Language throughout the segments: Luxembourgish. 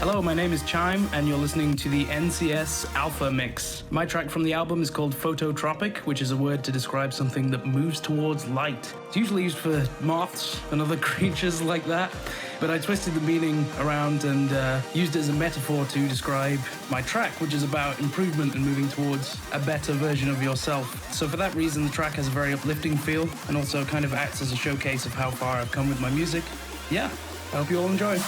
Hello, my name is Chime and you're listening to the NCS Alpha Mix. My track from the album is called Phototropic, which is a word to describe something that moves towards light. It's usually used for moths and other creatures like that, but I twisted the meaning around and uh, used it as a metaphor to describe my track, which is about improvement and moving towards a better version of yourself. So for that reason, the track has a very uplifting feel and also kind of acts as a showcase of how far I've come with my music. Yeah, I hope you all enjoy.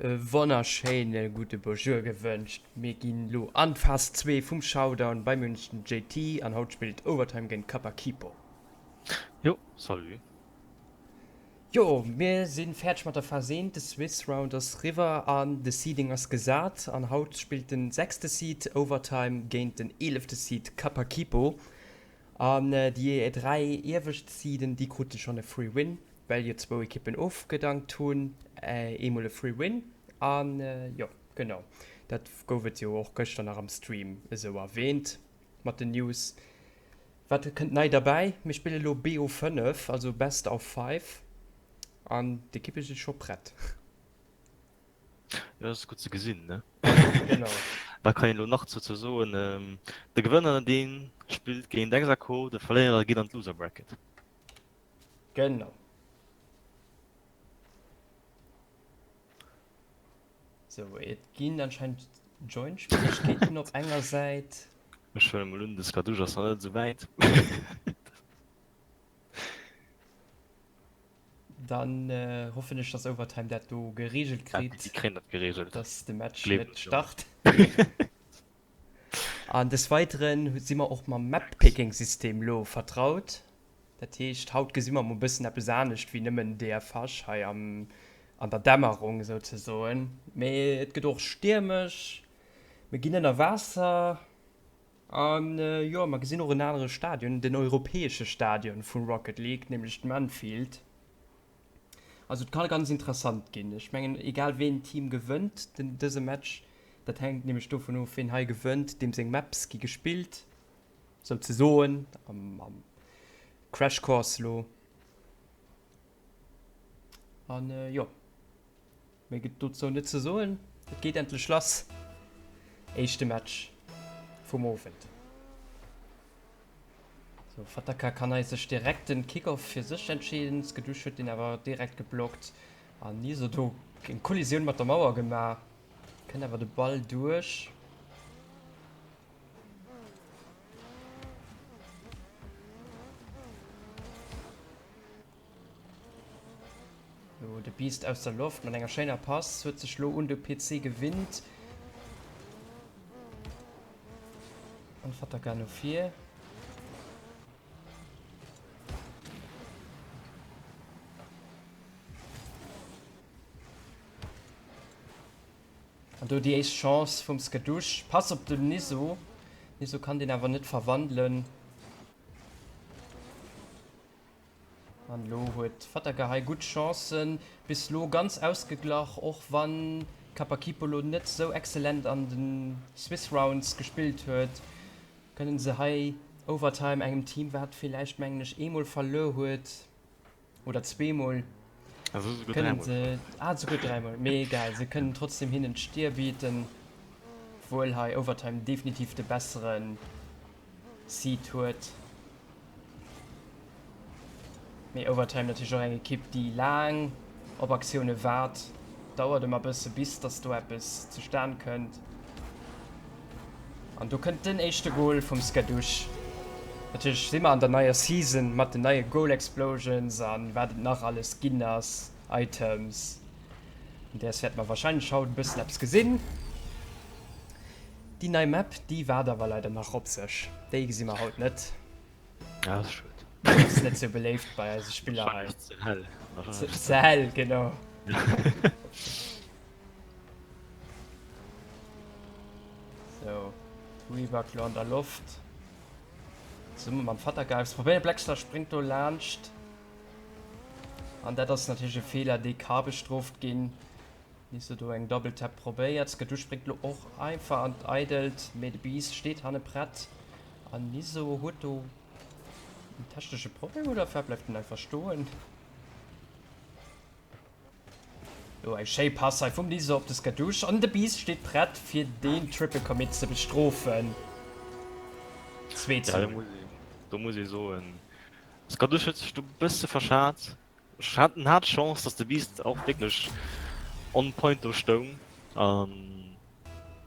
E wonnerschéine gudde Bonjour gewënscht. Mir ginn elo an d'Phas 2 vum Showdown bei München JT an haut spillt Overtime géint Kapakipo. Jo, salut. Jo, mir si fäerdeg mat der Phas 1, de Swiss Round ass riwwer an de Seeding ass gesat an haut spillt den sechste Seed Overtime géint den eelefte Seed Kapakipo an déi 3 iewescht Seeden déi krute schonn e Free Win. Well jo zwou Ekippen ofgedankt hunn, eemol e Free Win an jo genau dat gouf et jo och gëschter nach am Stream esou erwähnt mat den News. Wat kënnt nei derbäi? Mir spille lo BO5, also Best of Five an d'Ekippe si scho prett. Jo, dat ass gutt ze gesinn, ne? Genau. Wat kann een elo nach dozou soen? De Gewënner dee spillt géint Exaco, de Verléierer geet an d'Loser Bracket. Genau. Sou, et ginn anscheinend Join-Schwieregkeeten op enger Säit. Ech huelen mol un, de Skadouche ass nach net esou wäit. Dann hoffen ech, dass Overtime dat do gereegelt kritt. Déi kréien dat gereegelt. Dass de Match net start. An des Weiteren si mer och mam Map-Picking-System lo vertraut. Dat heescht, haut gesi mer mol e bëssen eppes anescht wéi nëmmen DFH hei am, an der Dämmerung souzesoen. Mee et gëtt och stiermesch, mir ginn ënner Waasser an jo, mer gesinn och en anere Stadion, den europäesche Stadion vu Rocket League, nämlech d'Manfield. Also et ka ganz interessant ginn. Ech mengen, egal ween Team gewënnt den, dëse Match, dat hänkt nämlech dovun of, ween hei gewënnt, deem seng Maps gi gespillt, souzesoen, am, am Crash Course lo. An jo, méi gëtt dozou net ze soen. Et geet endlech lass, éischte Match vum Owend. Sou, Fataka kann hei sech direkt den Kickoff fir sech entscheeden. Skedusch huet deen awer direkt geblockt an Niso do eng Kollisioun mat der Mauer gemaach. Kënnt awer de Ball duerch. Lo de Beast aus der Loft mat enger schéiner Pass, huet sech lo un de PC gewinnt. An Fataka no vir. An do déi éischt Chance vum Skadouche. Pass op den Niso. Niso kann deen awer net verwandelen. An elo huet Fataga hei gutt Chancen. Bis elo ganz ausgeglach, och wann Kapakipolo net sou excellent an de Swiss Rounds gespillt huet, kënnen se hei Overtime engem Team wat villäicht mengen ech eemol verluer huet oder zweemol, kënnen se, ah souguer dräimol, mee egal, se kënnen trotzdem hinnen d'Stier bieten, obwuel hei Overtime definitiv de bessere Seed huet. Mee Overtime natierlech och eng Ekipp, déi laang op Aktioune waart. Dauert ëmmer bësse bis dass do eppes zustan kënnt. An do kënnt den éischte Goal vum Skadouche. Natierlech si mer an der neier Season mat den neie Goal Explosions an wat et nach alles ginn ass, Items. An däers wäerte mer warscheinlech haut e bëssen eppes gesinn. Déi nei Map, déi waart awer leider nach op sech. Déi gesi mer haut net. Ja, das ist schued. Ass net sou beléift bei eise Spiller hei. Ze hell. Ze hell, genau. Sou, Reebok lo an der Loft. Zesumme mam Vatergeifs. Probéiert Blackstar spréngt do laanscht. An dat ass natierlech e Feeler, dee ka bestrooft ginn. Nisso do eng Double Tap probéiert. Skadoo spréngt lo och einfach an d'Eidelt, mee de Beast steet hanne prett. An Nisso huet do en technesche Problem oder firwat bleift en einfach stoen? Lo eng schéi Pass hei vum Nisso op de Skadoosh an de Beast steet prett fir deen Triple Commit ze bestrofen. 2 zu 0. Do muss ee soen, Skadoosh huet sech do bësse verschat. Ech hat en hat Chance dass de Beast och wierklech on point do stoung an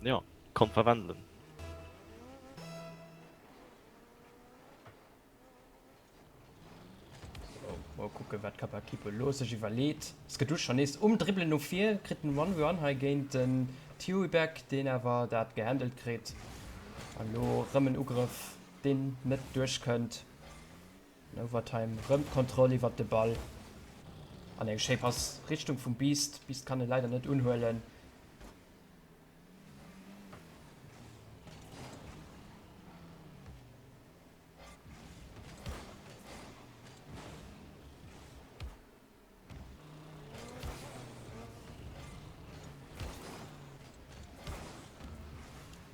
jo konnt verwandelen. Sou. Mol kucken, wat Kapakipo elo sech iwwerleet. Skedouche schonn nees um Dribbelen no vir, kritt den One-v-One hei géint den Thiouibek, deen awer dat gehandelt kritt. An elo rëm en Ugrëff, deen net duerchkënnt. An Overtime rëm d'Kontroll iwwert de Ball an eng schéi Pass Richtung vum Beast. Beast kann e leider net unhuelen.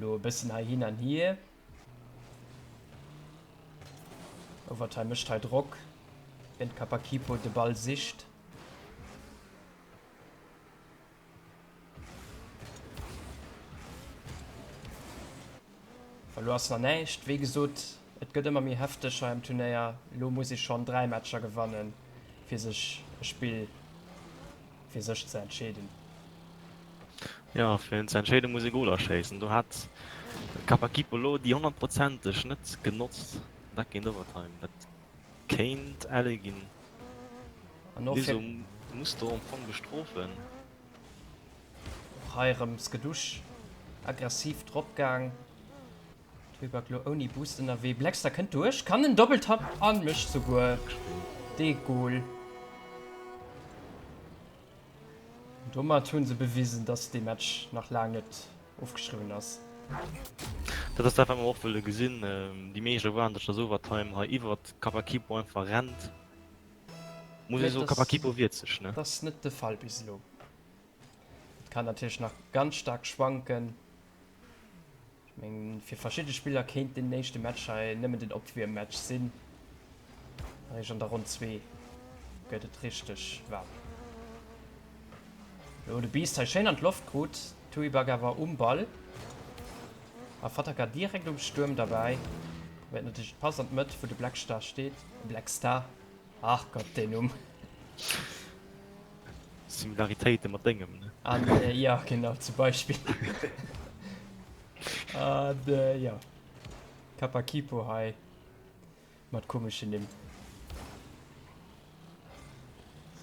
Lo e bëssen hei hin an hier. Overtime mécht hei Drock, wéint Kapakipo de Ball sicht. Verluer ass nach näischt. Wéi gesot, et gëtt ëmmer méi hefteg hei am Turnéier. Elo muss ee schonn 3 Matcher gewannen, fir sech e Spill fir sech ze entscheeden. Jo, fir en ze entscheeden, muss ee Goler schéissen. Do hat Kapakipo elo déi honnertprozenteg net genotzt. Dat géint Overtime, dat kéint elle ginn. An och fir. Wieso muss do am Fong bestrofen? Och hei erëm Skedouche aggressiv drop gaang. Tuibak lo ouni Boost ënnerwee. Blackstar kënnt duerch, kann en Doppeltap an mécht souguer dee Goal. Domat hunn se bewisen, dass dee Match nach laang net ofgeschriwwen ass. Dat ass dat wat mer och wëlle gesinn. Déi meescht erwaarden sech, dass Overtime hei iwwert Kapakipo einfach rennt. Muss ee soen, Kapakipo wiert sech, ne? Dat ass net de Fall bis elo. Et kann natierlech nach ganz staark schwanken. Ech mengen, fir verschidde Spiller kéint deen éischte Match hei nëmmen den Opwiermmatch sinn. Eréischt an der Ronn 2 gëtt et richteg waarm. Elo de Beast hei schéin an d'Loft krut, Tuibak awer um Ball a Fataka direkt um Stuerm derbäi. Probéiert natierlech d'Pass an d'Mëtt, wou de Blackstar steet. Blackstar, ach Gott, deen Numm. Similaritéite mat dengem, ne? An jo, genau, zum Beispill. An jo, Kapakipo hei mat komeschen Nimm.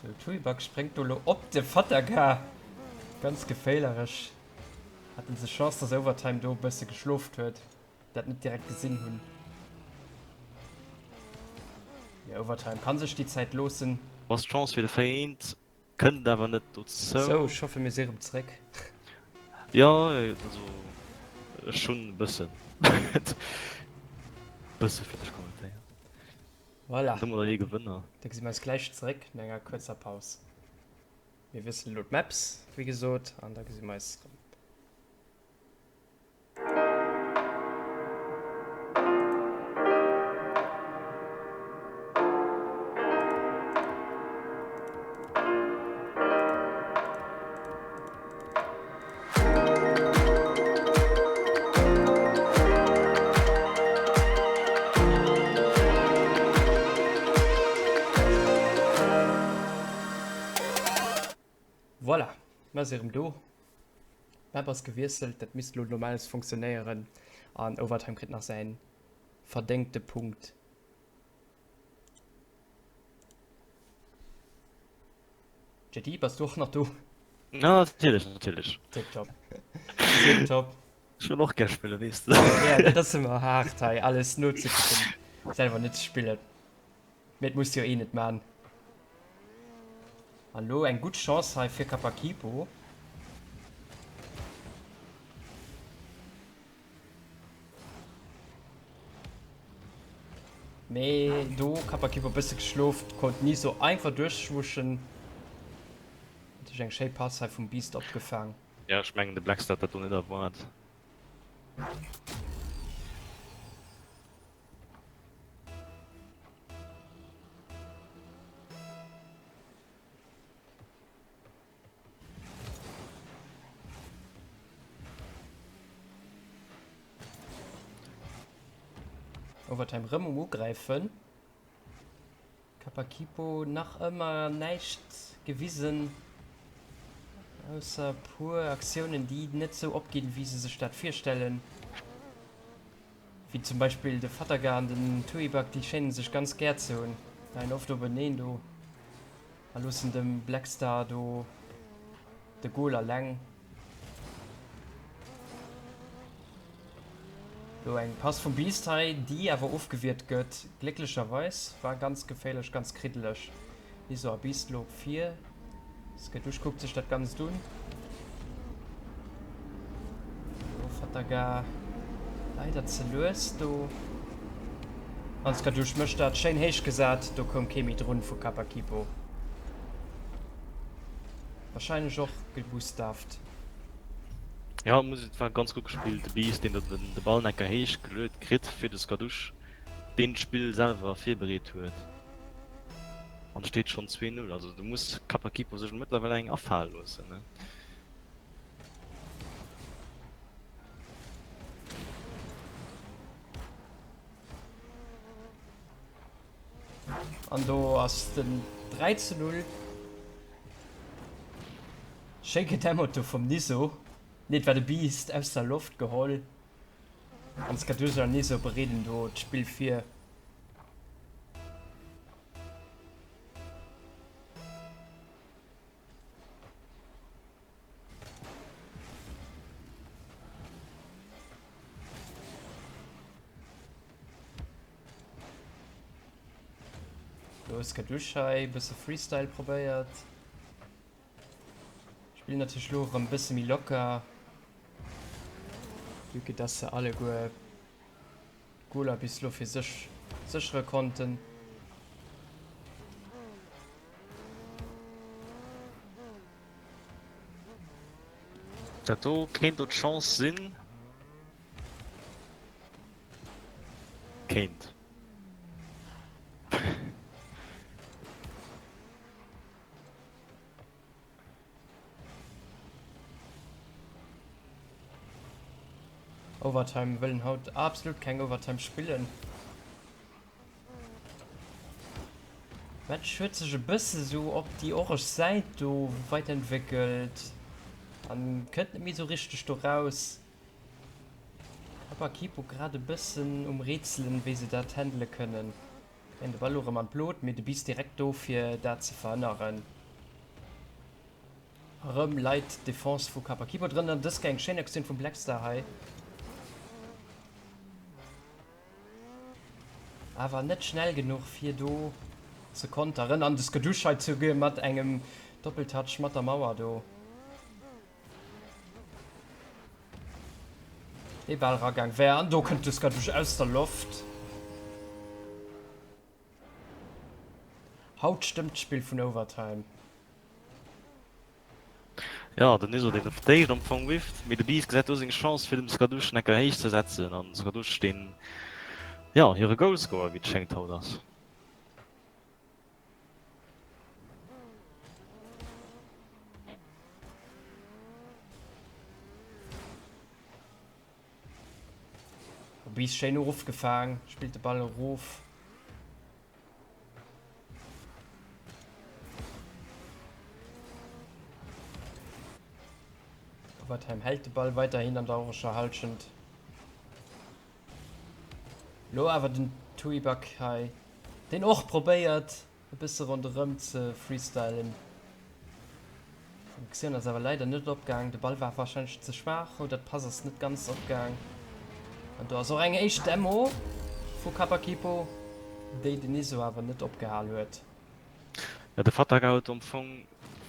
Sou, Tuibak spréngt do lo op de Fataka. Ganz geféilerech. Haten se Chance, dass Overtime do e bësse geschloft huet. Dat net direkt gesinn hunn. Jo, Overtime kann sech déi Zäit loossen. Ass d'Chance fir de Feint, kënnt awer net dozou. Sou, ech hoffe mir si rëm zréck. Jo, also ech hunn e bëssen, bësse fir dech kommentéiert. Voilà. An domadder ee Gewënner. Da gesi mir eis gläich zeréck no enger kuerzer Paus. Mir wiesselen elo d'Maps, wéi gesot, an da gesi mir eis erëm. Voilà, mer si erëm do. D'Map ass gewiesselt, dat misst elo normales funktionéieren an Overtime kritt nach säin verdéngte Punkt. JD, bass du och nach do? Ja, natierlech, natierlech. Tipptopp. Tipptopp. Ech wëll och gär spillen, weess de. Ja, dat ass ëmmer haart hei, alles nozekucken, selwer net ze spillen. Mee et muss jo een et man. An lo eng gutt Chance hei fir Kapakipo. Mee do Kapakipo bësse geschlof, konnt ni sou einfach duerchwuschen. Natierlech eng schéi Pass hei vum Beast opgefaang. Ja, ech mengen de Blackstar hat dat do net erwaart. Overtime rëm um Ugräifen. Kapakipo nach ëmmer näischt gewisen, ausser puer Aktiounen, déi net sou opginn, wéi se sech dat virstellen. Wéi zum Beispill de Fataga an den Tuibak, déi schéinen sech ganz gär ze hunn. Leien oft openeen do a loossen dem Blackstar do de Goal alleng. Do eng Pass vum Beast hei, déi awer ofgewiert gëtt, glécklecherweis. War ganz geféierlech, ganz kriddeleg. Niso a Beast lo vir. Skedouche kuckt sech dat Ganzt un. Do Fataga leider ze lues do. An Skadouche mécht dat schéin héich gesat. Do koum kee méi drun vu Kapakipo. Wahrscheinlech och gebustafft. Jo, muss et war ganz gutt gespillt. De Beast deen do den de Ball enker héich geluet kritt fir de Skadouche, deen d'Spill selwer virbereet huet. An et steet schonn 2, 0. Also do muss Kapakipo sech mëttlerweil eng afale loossen, ne? An do ass den 3 zu 0. Schéi gedämmert do vum Niso. Nee, et war de Beast aus der Loft geholl. An Skaduso an Niso bereeden do d'Spill vir. Do ass Kadush hei, bësse Freestyle probéiert. Spillen natierlech lo erëm bësse méi locker, vue que dass se alleguer d'Goaler bis elo fir sech séchere konnten. Dat do kéint do d'Chance sinn. Kéint. Overtime wëllen haut absolut keng Overtime spillen. Match huet sech e bësse sou op déi oresch Säit do weiterentwéckelt an kënnt net méi sou richteg do raus. Kapakipo grad e bëssen um rätselen wéi se dat handele kënnen. Kréien de Ball lo rëm an d'Blot, mee de Bis direkt do fir dat ze verhënneren. Erëm leit d'Defense vu Kapakibo drënner. Dës Kéier eng schéin Aktioun vum Blackstar hei. Awer net schnell genuch fir do ze konteren. An de Skadoosh hei souguer mat engem Doppeltouch mat der Mauer do. Dee Bal ragaang wär. An do kënnt de Skadoosh aus der Loft. Haut stëmmt d'Spill vun Overtime. Jo, den Niso deen op d'éischt am Fong whifft, mee de Beast gesäit do seng Chance fir dem Skadoosh en Ecker héich ze setzen an Skadoosh deen jo hire Goalscorer wéi et schéngt haut ass. Beast schéin erofgefaang, spillt de Ball erof. Overtime hält de Ball weiterhin an der orescher Halschent. Lo awer den Tuibak hei, deen och probéiert e bësse ronderëm ze freestylen. D'Aktioun ass awer leider net opgaang. De Ball war warscheinlech ze schwaach oder d'Pass ass net ganz opgaang. An do ass och eng éischt Demo vu Kapakipo, déi den Iso awer net opgehal huet. Jo, de Fataga huet am Fong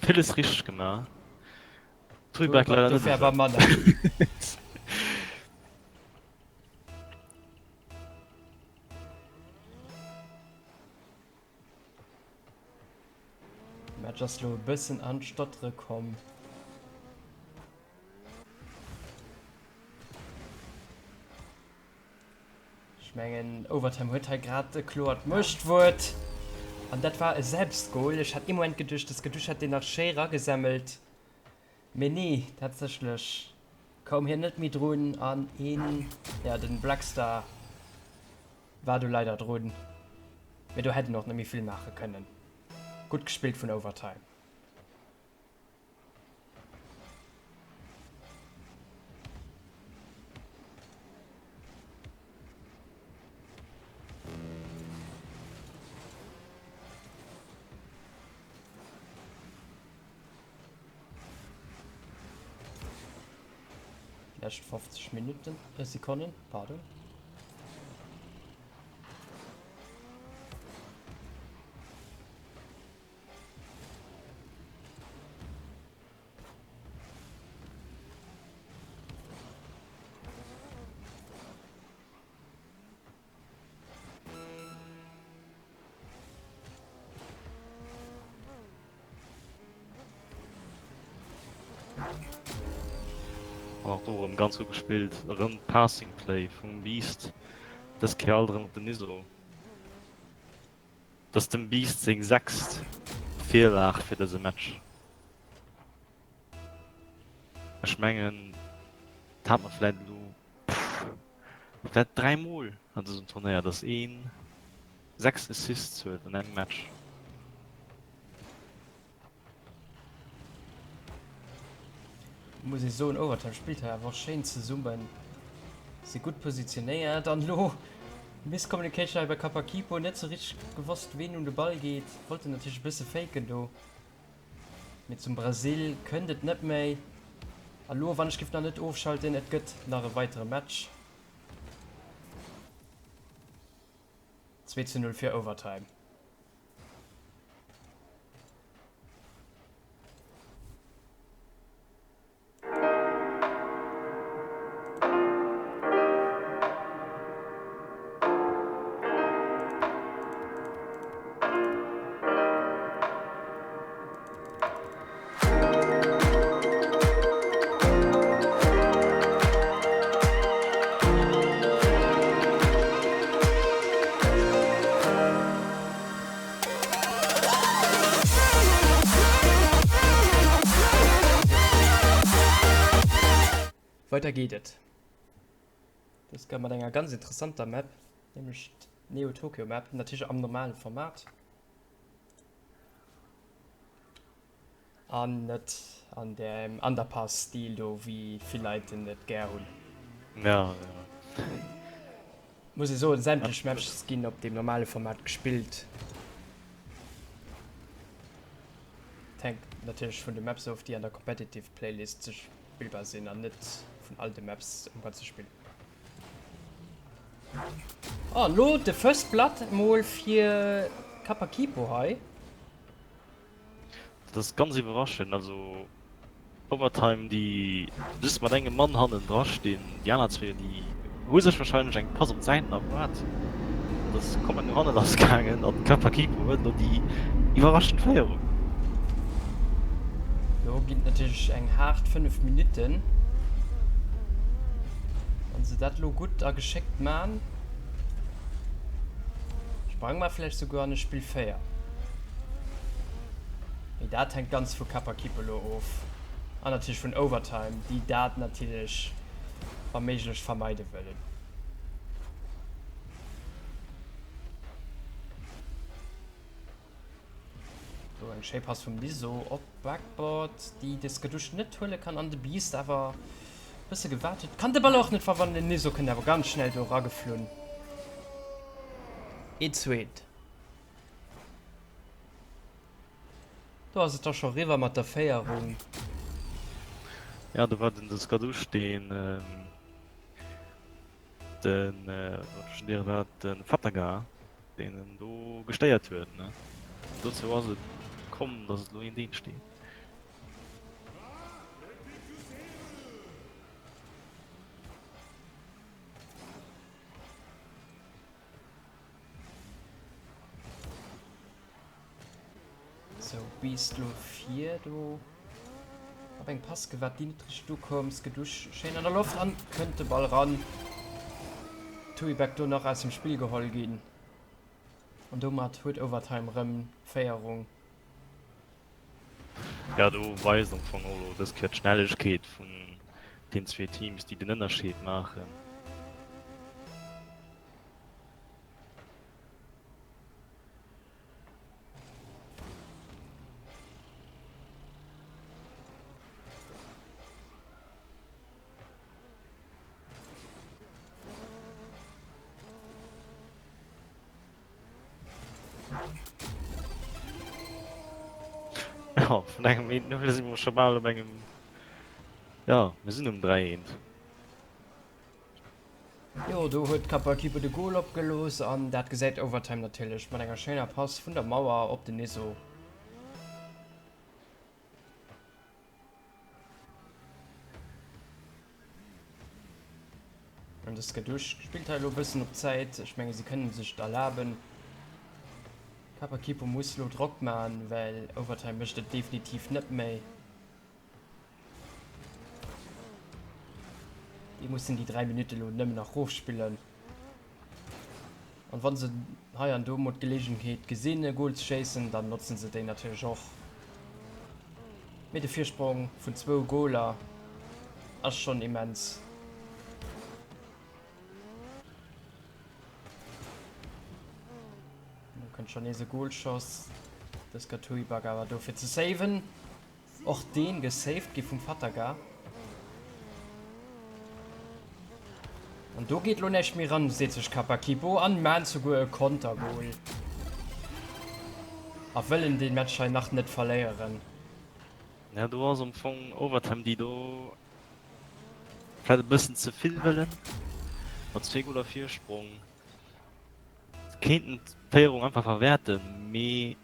villes richteg gemaach. D'Tuibak leider net Dofir awer esou. manner. De Match ass lo e bëssen an d'Stottere komm. Ech mengen Overtime huet hei grad e kloert Muechtwuert. An dat war e Selbstgol. Ech hat ee Moment geduecht, de Skedusch hätt deen nach schéi ragesemmelt. Mee nee, tatsächlech koum hien net méi drun an een, ja den Blackstar war do leider drun, mee do hätt en och net méi vill maache kënnen. Gutt gespillt vun Overtime. Déi lescht 50 Minutten, äh Sekonnen, pardon. An och do erëm ganz gutt gespillt. Erëm Passing Play vum Beast, dës Kéier alt erëm op den Niso. Dat ass dem Beast seng sechst Virlag fir dëse Match. Ech mengen, dat hat mer vläit elo vläit 3 Mol an dësem Turnéier, dass een 6 Assists huet an engem Match. Muss ee soen, Overtime spillt hei awer och schéin zesummen, si gutt positionéiert an elo Miscommunication hei bei Kapakipo, net sou richteg gewosst ween un de Ball geet, wollten natierlech e bësse faken do. Mee zum Brasil kënnt et net méi. A lo, wann ech giff nach net ofschalten, et gëtt nach e weitere Match. 2 zu 0 fir Overtime. Weider geet et dës Kéier mat enger ganz interessanter Map, nämlech d'Neo Tokyo Map, natierlech am normale Format an net an dem Underpass-Stil do, wéi vill Leit en et gär hunn. Ja, ja. Muss ee soen, sämtlech Matches ginn op deem normale Format gespillt. Et hänkt natierlech vun de Maps of, déi an der Competitive Playlist ze spillbar sinn an net vun all de Maps am ganze Spill. Oh, an lo de First Blood mol fir Kapakipo hei. Dat ass ganz iwwerraschend. Also Overtime déi just mat engem Mann hannendra stinn, déi aner zwee déi hu sech wahrscheinlech eng Pass op d'Säiten erwaart. Dat ass komplett no hanne lass gaangen an Kapakipo huet elo déi iwwerraschend Féierung. Lo ginn et natierlech eng haart 5 Minutten. Wann se dat lo gutt a geschéckt man. Sprange mer vläicht souguer an e Spill 4. Mee dat hänkt ganz vu Kappa-Kipp elo of an natierlech vun Overtime, déi dat natierlech wa méiglech vermeide wëllen. Do eng schéi Pass vum Liso op Backboard, déi de Skadoosh net huele kann an de Beast awer e bësse gewaart huet. Kann de Ball och net verwandelen, den Liso kënnt awer ganz schnell do erageflunn. Eent zu eent. Do ass et da scho riwwer mat der Féierung. Ja, do war den de Skadoosh, deen den, wat war dat, de Fataga, deen en do gestéiert huet, ne? An dozou ass et komm, datt et elo 1-1 steet. Sou, Beast lo vir do. Op eng Pass gewaart, déi net richteg ukoum. Skedusch schéin an der Loft an kënnt de Ball ran. Tuibeck do nach aus dem Spill geholl ginn. An domat huet Overtime rëm d'Féierung. Ja, do weist am Fong och elo dës Kéier d'Schnellegkeet vun den zwee Teams, déi den Ënnerscheed maachen. Ja, vun engem 1-0 si mer scho bal op engem, ja, mir sinn um 3-1. Jo, do huet d'Kappa-Equipe de Gol opgelooss an dat gesäit Overtime natierlech mat enger schéiner Pass vun der Mauer op den Niso. An de Skadoosh spillt hei elo e bëssen op Zäit. Ech menge si kënnen sech et erlaben. Kappa-Equipe muss elo Drock man, well Overtime mécht et definitiv net méi. Déi mussen déi 3 Minutte lo nëmmen nach rofspillen. An wann se hei an do mol d'Geleegenheet gesinn e Goal ze schéissen, dann notzen se déi natierlech och. Mee de Virsprong vun zwou Goaler ass schonn immens. Do kënnt schonn nees e Goalschoss. Dës Gatui-Bak awer do fir ze saven. Och deen gesaved gi vum Fataga. An do geet lo näischt méi ran, seet sech Kapakipo an maan souguer e Kontergoal. A wëllen deen Match hei nach net verléieren. Ja do ass am Fong Overtime déi do vläit e bëssen ze vill wëllen. Mat zwee Goaler Virsprong kéinten d'Féierung einfach verwäerten, mee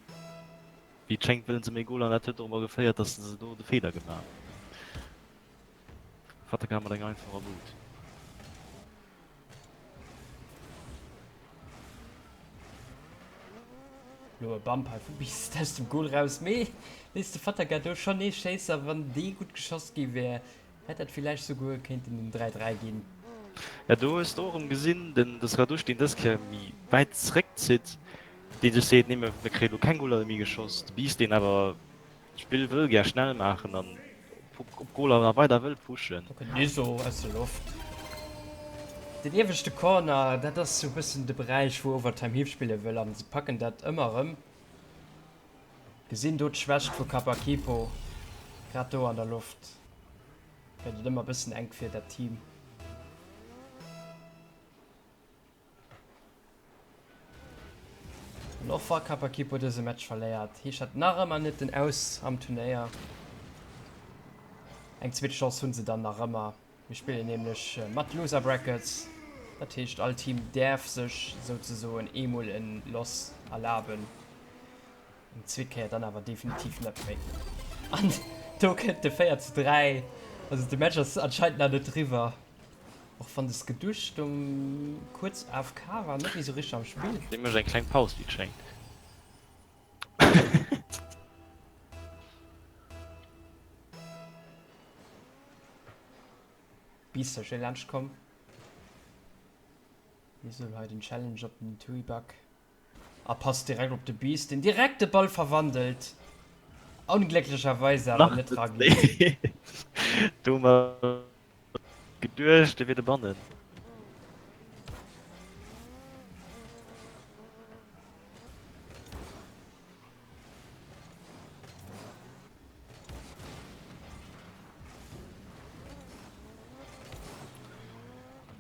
Wéi et schéngt wëllen se méi Goler an dat huet dorobber geféiert, datt se do de Feeler gemaach hunn. Fataga mat enger einfacher Bud. Lo e Bump hei vu Beast aus dem Goal raus, mee léisst de Fataga do schonn ee Schéisser. Wann dee gutt geschoss gi wär, Hätt dat villäicht souguer kéinten en 3, 3 ginn. Jo, do hues de och erëm gesinn, den de Sradush, deen dës Kéier méi wäit zeréckzitt, dee sech seet, nee, mir kréie lo keng Goler méi geschoss. De Beast, deen awer d'Spill wëll gär schnell maachen an op Goler nach weider wëll pushen. Do kënnt Niso aus der Loft. Den ieweschte Corner, dat ass sou bëssen de Beräich, wou Overtime hispille wëll an se packen dat ëmmer erëm. Gesinn do d'Schwächt vu Kapakipo, grad do an der Loft gëtt et ëmmer bëssen enk fir dat Team. An och wa Kapakipo dëse Match verléiert, heescht dat nach ëmmer net den Aus am Turnéier. Eng zweet Chance hunn se dann nach ëmmer. Mir spillen nämlech mat Loser Brackets, dat heescht all Team däerf sech souzesoen eemol en Loss erlaben, eng zweet Kéier dann awer definitiv net méi. An do kënnt de 4 zu 3, also de Match ass anscheinend nach net eriwwer, och wann de Skedusch do kuerz AFK war, net méi sou richteg am Spill. Dee mécht eng kleng Paus wéi et schéngt. Biisser schéi laanscht komm. Mir soll hei den Challenge op den Tuiback a passt direkt op de Biis, deen direkt de Ball verwandelt. Onglécklecherweis awer net rageet. Do hu mer geduecht, e wier de bannen.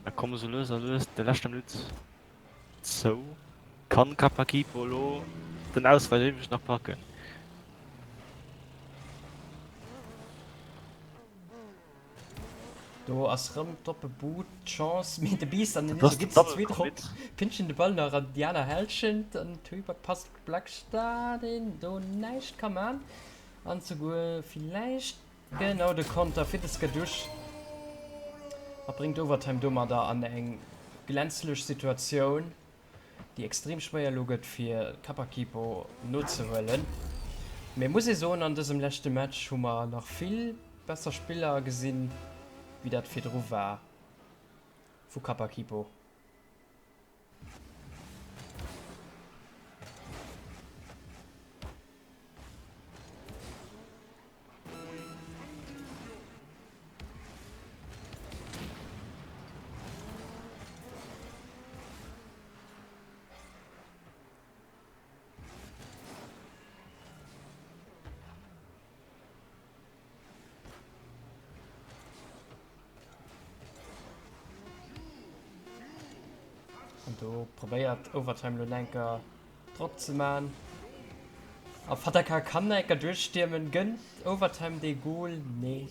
Da komme sou lues a lues der leschter Minutt zou. Kann Kapakipo elo den Ausgleich wierklech nach packen? Do ass rëm d'oppe Bud, d'Chance, mee de Biiss an den Niso ginn ze zweet rop, pinschen de Ball nach an déi aner Hälschent an d'Huibert passt op de Blackstar, deen do näischt ka man an souguer villäicht genau de Konter fir de Skadoosh a bréngt Overtime domadder an eng glänzlech Situatioun. déi extrem schwéier elo gëtt fir Kapakipo nozehuelen. Mee muss ee soen, an dësem leschte Match hu mer nach vill besser Spiller gesinn, wéi dat virdru war vu Kapakipo. An do probéiert Overtime lo enker Drock ze man. A Fataka kann enker duerchstiermen. Gënnt Overtime dee Goal? Nee.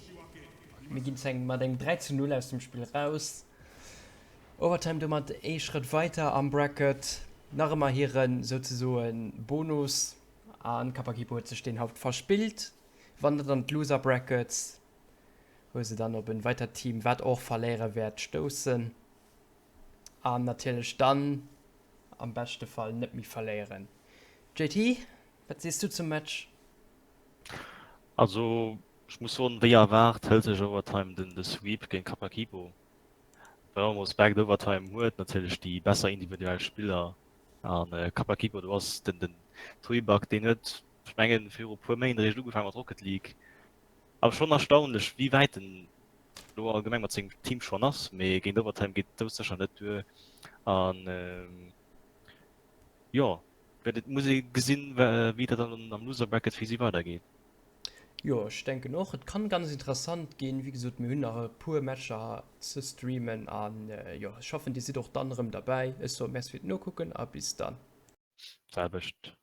Mir ginn zu engem mat engem 3 zu 0 aus dem Spill raus. Overtime domat ee Schrëtt weiter am Bracket, nach ëmmer hire souzesoe Bonus an Kapakipo huet sech deen haut verspillt. Wandert an d'Loser Brackets, wou se dann op en weitert Team, wat och verléiere wäert, stoussen an natierlech dann am beschte Fall net méi verléieren. JT, wat sees du zum Match? Also ech muss soen, wéi erwaart hëlt sech Overtime den de Sweep géint Kapakibo. Bei allem Respekt, Overtime huet natierlech déi besser individuell Spiller an Kapakibo do ass den den Tuibak, deen huet ech mengen viru puer Méint eréischt ugefaangen mat Rocket League. Awer schonn erstaunlech wéi wäit en elo allgemeng mat sengem Team schonn ass, mee géint Overtime geet et sécher net duer an jo wäert et muss ee gesinn wéi dat dann am Loser Bracket fir si weider geet. Jo ech denken och, et kann ganz interessant ginn. Wéi gesot mir hunn nach e puer Matcher ze streamen an jo ech hoffen dir sidd och dann erëm derbäi. Ech soe Merci fir d'Nokucken a bis dann. Selwecht.